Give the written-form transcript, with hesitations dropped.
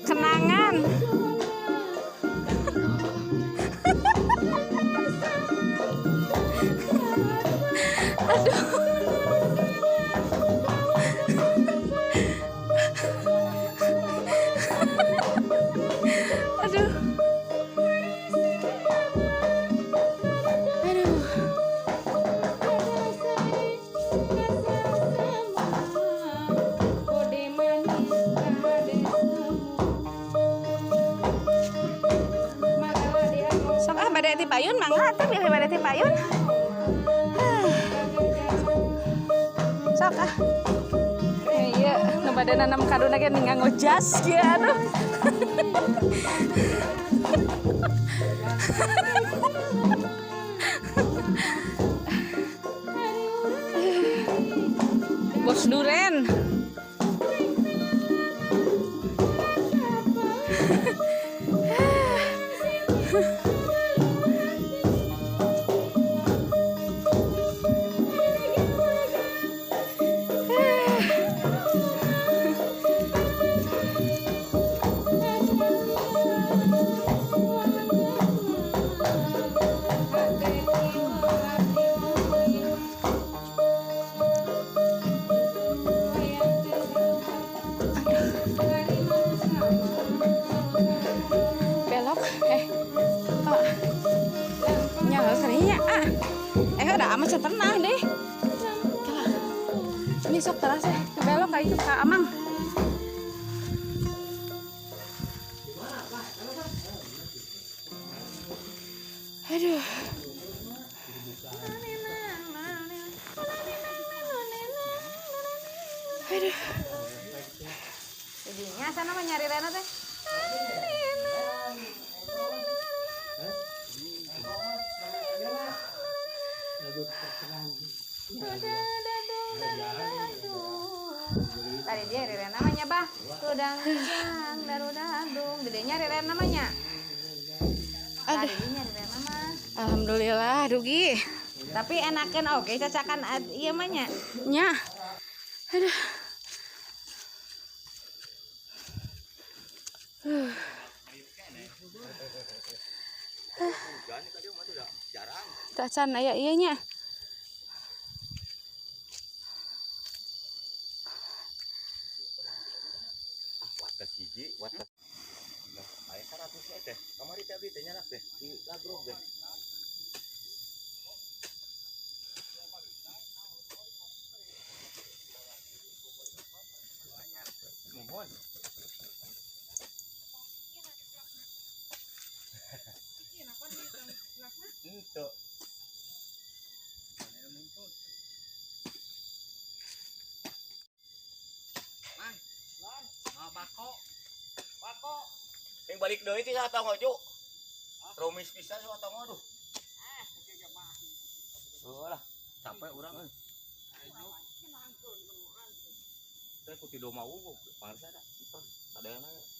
Kenangan. Aduh. Aduh. Aduh. Sok ah bade ti payun mangga atuh bilih bade ti payun. Sok ah. Iya, nu bade nanam kaduna ge nganggo jas kieu aduh. Bos duren. Belok, Pak, nya karinya ah, udah amat tenang deh. Ini sok teras belok kayak itu Kak Amang. Aduh. Aduh. Jadinya sana mah nyari Rena teh. Tadi dia Rena namanya bah. Tudang jang darudadung. Gedenya Rena namanya. Aduh. Tadi mah. Alhamdulillah rugi. Tapi enakan oke cacakan ieu mah nya. Nya. Aduh. Tacan aya ieu nya. Wates hiji, wates. Nah, aya 100 teh. Kamari teh abdi teh nyanak teh di lagrog teh. Mohon. Untuk Mang, mau bako. Bako. Yang balik deui teh satong ojo. Romis pisan satong aduh. Ah, Oh lah, capek urang euy. Teh ku tido mau pangarsa da. Sadayana.